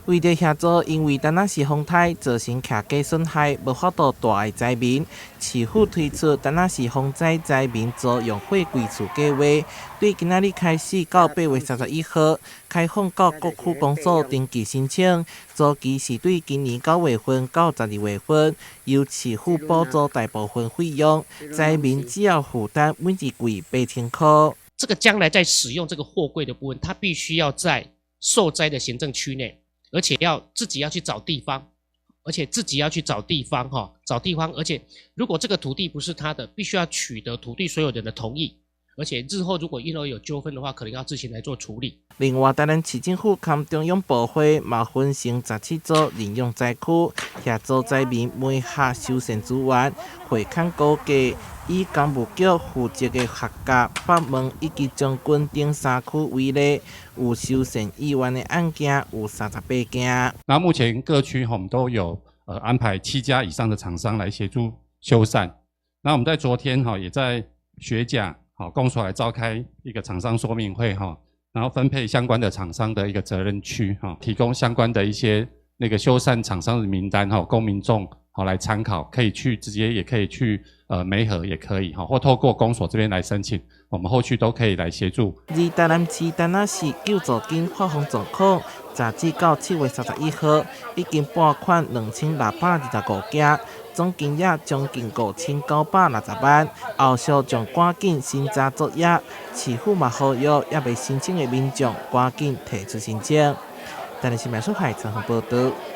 為著協助因為陳仔是風颱造成徛家損害，無法度蹛的災民，市府推出陳仔是風災災民租用貨櫃厝計劃，對今仔日開始到8月31號開放到各區公所登記申請，租期是對今年9月份到12月份，由市府補助大部分費用，災民只要負擔每一季8000箍。這個將來在使用這個貨櫃的部分，它必須要在受災的行政區內。而且要自己要去找地方，而且自己要去找地方哈，找地方。而且如果這個土地不是他的，必須要取得土地所有人的同意。而且日後如果因為有糾紛的話，可能要自行來做處理。另外，台南市政府佮中央部會嘛分成17組認養災區，協助災民買下修繕資源、匯款估價。以工務局負責的學甲、北門以及將軍頂三區為例，有修繕意願的案件有38件。那目前各區我們都有安排7家以上的廠商來協助修繕。那我們在昨天哈也在學甲好公所來召開一個廠商說明會哈，然後分配相關的廠商的一個責任區哈，提供相關的一些那個修繕廠商的名單哈，供民眾好來參考，可以去直接也可以去媒合也可以哈，或透過公所這邊來申請，我們後續都可以來協助。而台南市陳仔是救助金發放狀況，截止到7月31號，已經撥款2625件，總金額將近5960萬。後續將趕緊審查作業，市府嘛呼籲猶未申請的民眾趕緊提出申請。台南新聞蘇海綜合報導。